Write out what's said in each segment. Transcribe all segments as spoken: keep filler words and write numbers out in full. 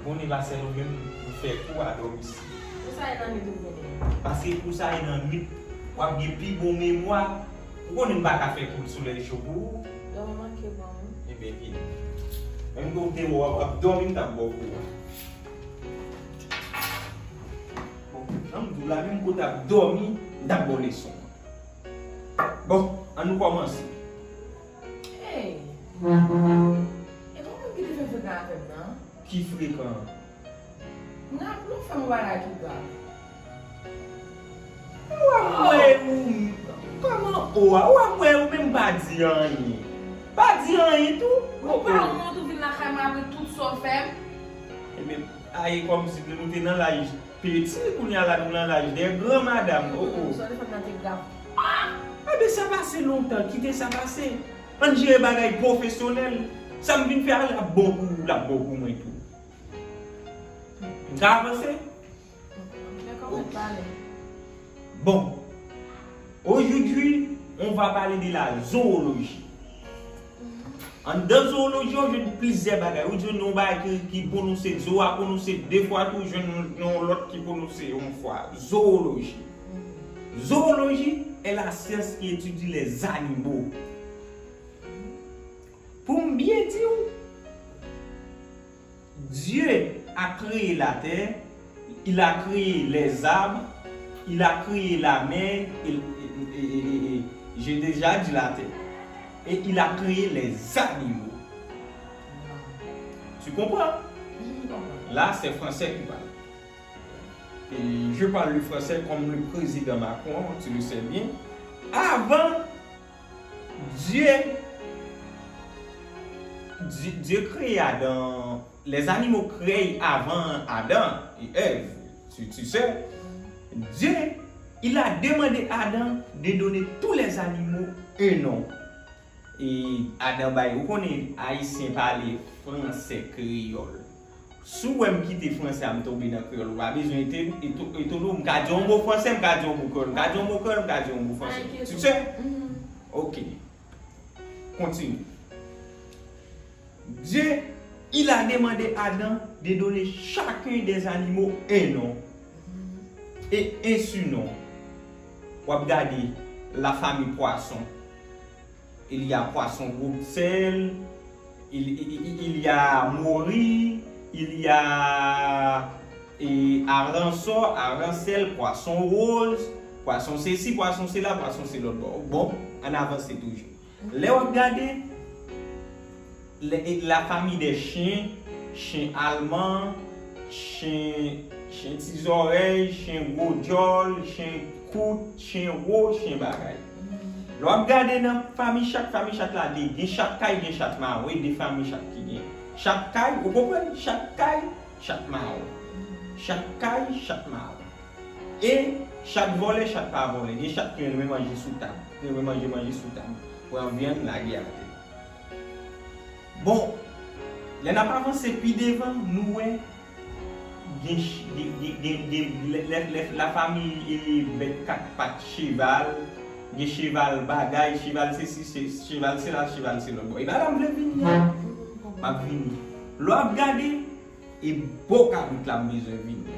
Konnen pa sèl ou menm, ou fè kou a dòmi si. Pou sa e nan nwit ou vini. Paske pou sa e nan nwit, w ap gen pi bon memwa. Ou konnen m pa ka fè kou solèy cho pou ou. Dòmi manke bon wi. Ebyen vini. Menm ke w te wè w ap dòmi, m t ap ba w kou a. Bon, jan m di w la, menm ke w t ap dòmi, m t ap ba w leson an. Bon, ann nou kòmanse. Hey! E kòman ki te fè frekan avè m nan? Ki frekan? M raple w fè m yon bagay ki grav. Ou ap wè ou, kòman ou a, ou ap wè ou menm pa di anyen. Pa di anyen tou. Ou pa wont ou vin lakay mwen apre tout sa w fè m? Ebyen, a e kòmsi nou te nan laj peti, kounye a la nou nan laj dè gran madanm. Oh, oh. Sa w te fè m nan te grav. Ah! Ebyen, sa pase lontan, kite sa pase. Ann jere bagay pwofesyonèl. Sa m vin fè a, l ap bon pou ou, l ap bon pou mwen tou. M ka avanse? Men kòman w pale? Bon. Aujourd'hui, on va parler de la zoologie. Anndan zooloji, w jwenn plizyè bagay. Ou jwenn yon bagay ki, ki pwononse, zo a pwononse de fwa tou, ou jwenn yon, yon lòt ki pwononse yon fwa. Zooloji. Zoologie est la science qui étudie les animaux. Pou m byen di w, Dieu a créé la terre, il a créé les arbres, il a créé la mer, et, et, et, et, et, j'ai déjà dit la terre. Et il a créé les animaux. Tu comprends? Là, c'est français qui parle. Et je parle le français comme le président Macron, tu le sais bien. Avant, Dieu, Dieu, Dieu créé Adam, les animaux créés avant Adam et Ève, tu, tu sais. Dieu, il a demandé à Adam de donner tous les animaux un nom. E Adam bay, ou konnen Ayisyen pale fransè kreyòl. Si w wè m kite fransè a, m tonbe nan kreyòl, ou pa bezwen ete-, eto-, etone w. M ka di yon mo fransè, m ka di yon mo kreyòl, m ka di yon mo kreyòl, m ka di yon mo fransè. Succès? Ok. Continue. Dieu, il a demandé à Adam de donner chacun des animaux un nom et un surnom. W ap gade la famille poisson. Il y a poisson gros sel, il, il, il, il y a mori, il y a, e, aransò, aransèl, poisson rose, poisson sesi, poisson sela, poisson se lòt bò. Bon, ann avanse toujou. Lè w ap gade, lè, e, la famille des chiens, chen alman, chen, chen ti zòrèy, chen gwo djòl, chen kout, chen wo, chen bagay. Lè w ap gade nan fami chat, fami chat la de, gen chat kay, gen chat mawon, e de fami chat ki gen. Chat kay, ou konprann? Chat kay, chat mawon. Chat kay, chat mawon. E chat vòlè, chat pa vòlè. Gen chat ki renmen manje sou tab. Ki renmen manje, manje sou tab. Pran vyann, lage atè. Bon, lè n ap avanse pi devan, nou wè gen ch-, gen, gen, gen, gen, lè, lè, lè, la fami, e, bèt kat pat, cheval, gen cheval bagay, cheval sesi, se, cheval sela, cheval se lòt bò. E pa la m vle vini an. M ap vini. Lè w ap gade, e bò kabrit la m bezwen vini.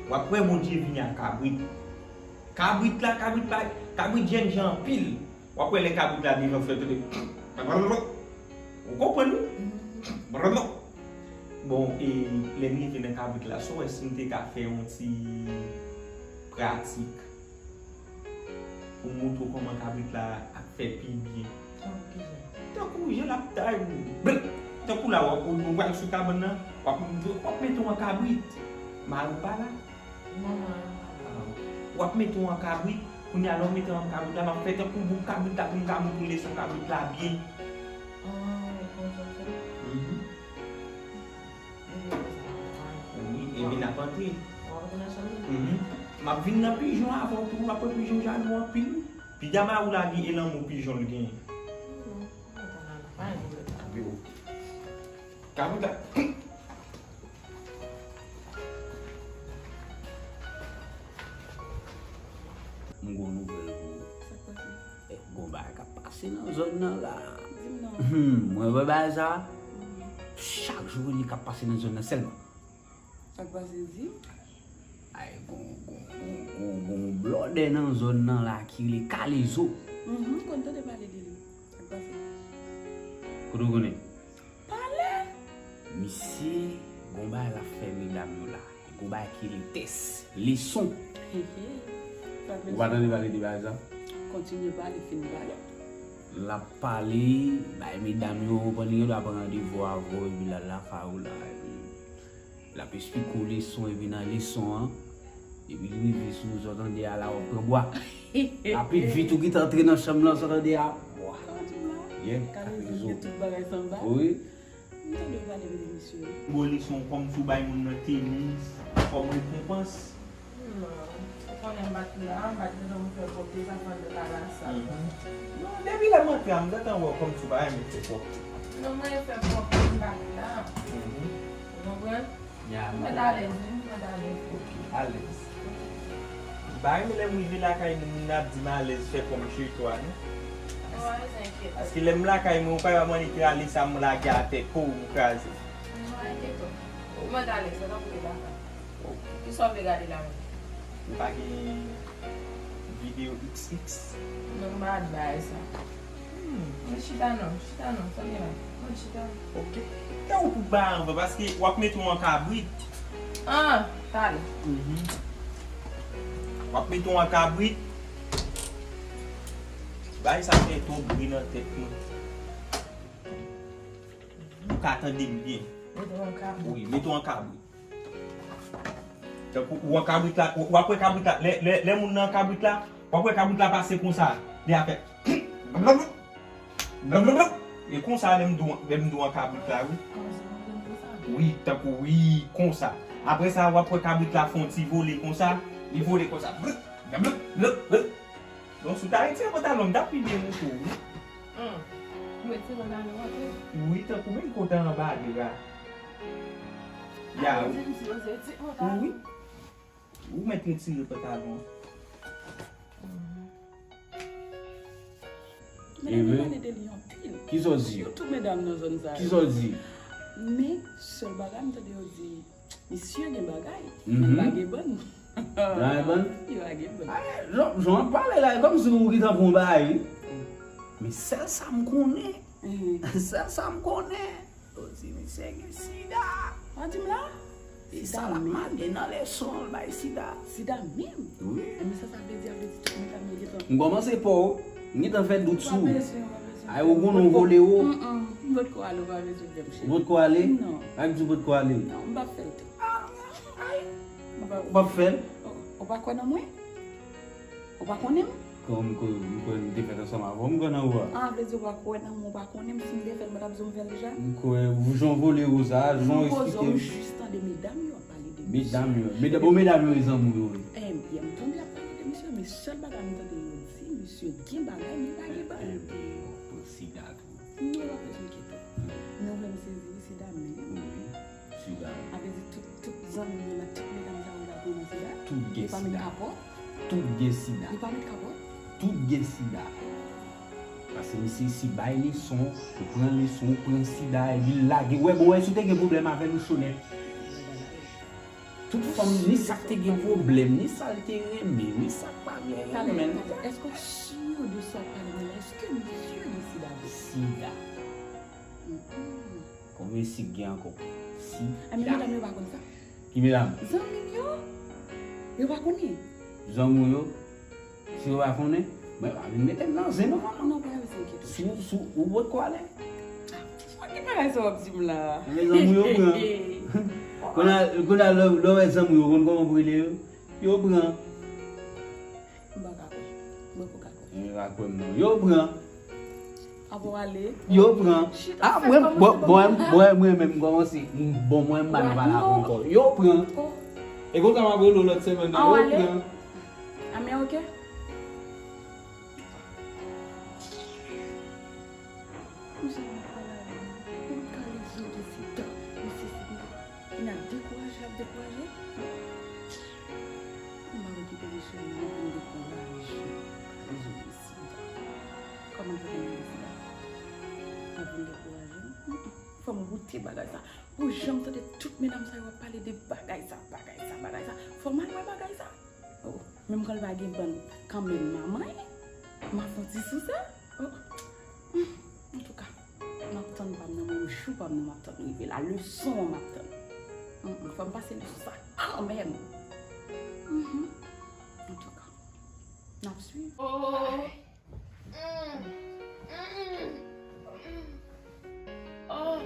W ap wè Bondye vini ak kabrit. Kabrit la, kabrit pa, kabrit jènjan anpil. W ap wè lè kabrit la devan fè tande. Ou konprann wi? Bon, e lè n rive nan kabrit la, si w wè si m te ka fè yon ti pratik pou m montre w kòman kabrit la ap fè pi byen. Tankou jan l ap tay ou, bl-, tankou la w ap, ou pral sou kabann nan, w ap, w ap mete w an kabrit. Mari w pa la? Non, non, non. W ap mete w an kabrit. Kounye a, lè w mete w an kabrit la, m ap fè tankou bouk kabrit la pou m ka montre w leson kabrit la byen. Ah, konsa w fè? Mhm. Wi, ebyen n ap antre. Mhm. M ap vin nan pijon avan w tou, w ap wè pijon jalou anpil wi. Pijama ou lage e lanmou pijon l genyen. Mhm. Yo. Kabrit la. M gon nouvèl pou ou. Sa k pase? Eh, gon bagay k ap pase nan zòn nan la. Di m non. Hmm, mwen wè bagay sa. Mhm. Chak Jovenel k ap pase nan zòn nan sèlman. Sa k pase di? Ay, gon, gon, gon, gon, gon blòdè nan zòn nan la ki rele Kalezo. Mhm, m konn tande pale de li. Sa k pase? Kote w konnen? Pale! Misye, gon bagay l ap fè medam yo la. Gon bagay ki rele tès, leson. Hehe. Sa k Ou pa tande pale de bagay sa? Kontinye pale, fin pale. L ap pale, bay medam yo, konprann, yo dwa pran randevou avè w, epi l al lafa ou la, epi l ap esplike w leson, epi nan leson an, epi l rive sou w, sa w tande a la, w ap pran bwa. Rapid vit ou gentan antre nan chanm lan, sa w tande a, bwa. Sa w di m la? Yeah, Kalezo Kalezo. Gen tout bagay sanba. Wi. M tande w pale de misye wi. Bon leson kòm si w bay moun nan tenis kòm rekonpans. Non, ou konnen m bat la, m bat dedan m fè pòp, deja fè de kara sa. Non, depi lè m antre a, m gentan wè w kòm si w pa renmen fè pòp. Non, mwen fè pòp, m bat la. Ou konprann? Ya, Mwen alèz, wi, mwen alèz. Ok, alèz. M pa renmen lè m rive lakay moun, moun ap di m alèz fè kòm chetwa, non. Mwen alèz, enkyèt. Paske lè m lakay mwen, ou pa wè m annik rale sa m lage atè, po m kraze. Mwen enkyèt. Mwen alèz, mwen tankou te lakay. Kisa w vle gade la menm? Ou pa gen videyo X X? Non, m pa bat bagay sa. Hmm, Mwen chita non, chita non, sa gen la. Mwen chita. Ok. Kè ou pou ba anvan, paske w ap mete w an kabrit. Ah, talè. W ap mete w an kabrit. Bagay sa fè twòp bri nan tèt mwen. Ou ka tande m byen. Mete w an kabrit. Wi, mete w an kabrit. Tankou ou an kabrit la, w ap wè kabrit la, lè, lè, lè moun nan an kabrit la, w ap wè kabrit la pase konsa, li ap fè blablabla, blablabla. E konsa lè m di w, lè m di w an kabrit la, wi. Wi, tankou wi, konsa. Apre sa, w ap wè kabrit la fè yon ti vole konsa, li vole konsa. Blablabla. Donk, si w ta retire pantalon, m t ap pi byen moute w, wi. Hmm. Ou retire pantalon an tou? Wi, tankou menm kote anba dra. Ya, wi. Wi. Ou mèt retire pantalon an. Medam yo pale de li anpil. Kisa w di? Sitou medam nan zòn sa yo. Kisa w di? Men, sèl bagay m tande yo di, misye gen bagay. Mhm. Men pa gen bann. Pa gen bann? Yo pa gen bann. Ay, jan, jan w ap pale la, e kòmsi ou gentan pran yon bagay, wi. Men sèl sa m konnen. Mhm. Sèl sa m konnen. Yo di misye gen sida. Ou di m la? E sa l ap mande nan leson l bay sida. Sida menm? Wi. E men sa sa vle di, a vle di tout medam yo gentan. M kòmanse pa w. M gentan fè dout sou. Ou pa bezwen, ou pa bezwen. Ay, ou konnen w vole wo. Mm-mm. M potko ale, ou pa bezwen fè m cheri. Ou potko ale? Non. Ak di w potko ale. Non, m p ap fè l tou. Ou p ap fè l? Ou, ou pa kwè nan mwen? Ou pa konnen m? Kòm m kwè m te fèt ansanm avè w, m kwè nan ou a. Ah, vle di ou pa kwè nan mwen, ou pa konnen m, si m te fè l, mwen t ap di w m fè l deja? M kwè, jan w vole wo sa, jan w Mwen poze w, m eksplike. jis tande medam yo ap pale de Medam misye. yo. Medam, bon, medam yo e zanmi w, wi. Enbyen, m tande ap pale de misye, men sèl bagay m tande yo di, misye gen bagay, men pa gen bagay. Enbyen, yo pran sida tou. Non, w ap bezwen enkyete w. Men ou wè m sezi, wi, sida menm. Wi, sida. A vle di tout, tout zanmi m yo la, tout medam sa yo la pran nan sida. Tout gen Li pa met sida. Kapòt. Tout gen sida. Li pa met kapòt. Tout gen sida. Paske misye isi bay leson, ou pran leson, ou pran sida, epi l lage. Wè, bon, wè, si w te gen pwoblèm avè l, ou cho nèt. Tout fanm, ni sa k te gen pwoblèm, ni sa l te renmen, ni sa k pa byen renmen l. Èske w si de sa w pale la? Èske misye gen sida vre? Sida. Mm-mm. Konbyen sik gen ankò? Sida. A, men medam yo pa konn sa. Ki medam? Zanmi m yo, yo pa konnen. Zanmi w yo? Si yo pa konnen, mwen pa vin mete m nan zen non, manman. Non, pa bezwen enkyete w. Si w, si w, ou potko ale? Ki bagay sa w ap di m la? Men zanmi w yo pran. Kounye a, kounye a, lè, lè w wè zanmi w yo, konn kòman pou rele yo? Yo pran. M pa ka kwè. Mwen poko ka kwè. Yo pa kwè m non. Yo pran. Avan w ale. Yo pran. Ah, mwen, bon, bon, mwen, mwen menm, m kòmanse. Bon, mwen, m pa nan pale avè w ankò. Yo pran. E konsa m ap rele w lòt semèn nan. Yo pran. A, men oke. Misye pa pale avè m. Pou m kale zo de sida. Misye sida. Li ap dekouraje, ap dekouraje. M pa okipe misye, li vin dekouraje. Kale zo de sida. Kòman l fè vin dekouraje? Ap vin dekouraje m? Mm-mm. Fò Wote bagay sa. Ou janm tande tout medam sa yo ap pale de bagay sa, bagay sa, bagay sa. Fò m al wè bagay sa. Oh, menm kan l pa gen bann kanmenm manman, m ap fè ti sou sa. Oh. Hmm. Antouka, m ap tann pa m nan, men jou pa m nan, m ap tann rive la. Leson an m ap tann. Hmm, fò m pase leson sa kanmenm. Mhm. Antouka, n ap swiv. Oh. Mm. Mm. Oh.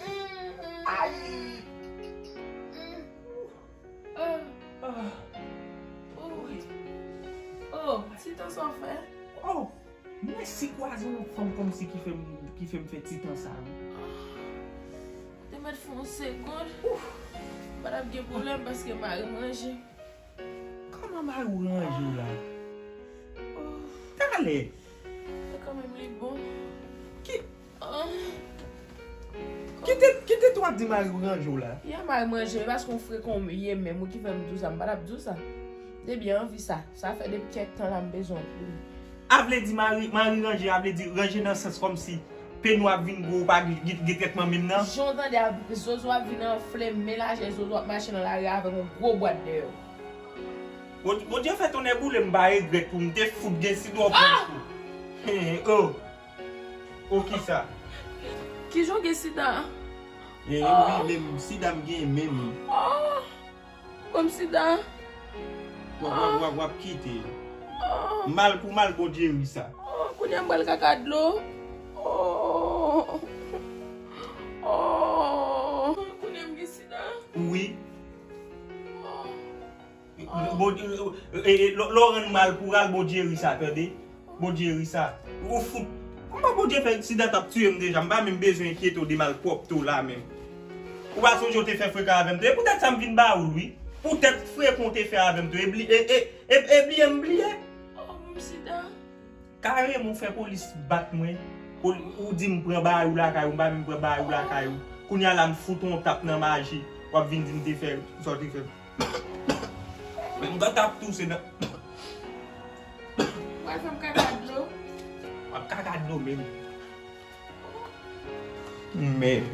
Mm. Ay. Mm. Oh. Oh. Oh. Oh, ti tan sa w fè. Oh. Mèsi kwaze yon fanm kòmsi ki fè m, ki fè m fè ti tan sa, wi. Te mèt fè yon segonn. Ouf. M pa t ap gen pwoblèm paske mari m ranje. Kòman mari w ranje w la? Oh. Talè. Men kanmenm li bon. Ki, ah. Kite, kite twa di mari w ranje w la. Ya mari m ranje, e paske w frekan w ye menm, ou ki fè m di w sa, m pa t ap di w sa. Depi anvi sa, sa fè depi kèk tan la m bezwen w pou li. A vle di mari, mari ranje, a vle di ranje nan sans kòmsi penwa ap vin gwo, ou pa gen, gen, gen trètman menm nan. Jan w tande a, zozo ap vin anfle, men lajè zozo ap mache nan lari avèk yon gwo bwat dèyè w. Bon, Bondye fè tonnè boule m pa regrèt pou m te fout gen sida w pran kou. Hen, oh. Oh, kisa? Kijan w gen sida? E, wi, men sida m gen menm. Oh. Kòm sida. W ap, w ap, w ap, w ap kite. Oh. Mal pou mal, Bondye ri sa. Oh, kounye a m pral kaka dlo. Oh. Oh. Kounye a m gen sida. Wi. Oh. Bon, e, e, e, lè, lè w rann mal pou ral, Bondye ri sa, tande? Bondye ri sa. Ou fout. Kòman Bondye fè sida t ap tiye m deja? M pa menm bezwen enkyete w de malpwòpte w la menm. Ou pa sonje w te fè frekan avè m tou. E poutèt sa m vin ba ou l, wi. Poutèt frekan w te fè avè m tou. E bli-, e, e, e, e bliye m bliye. Oh, m sida. Kareman w fè polis bat mwen. Pol-, ou di m pran bagay ou lakay ou, m pa menm pran bagay ou lakay ou. Kounye a la m fout ou yon tap nan maji. W ap vin di m te fè sa w te fè. Men m gentan ap touse nan. W al fè m kaka dlo. W ap kaka dlo menm. Men.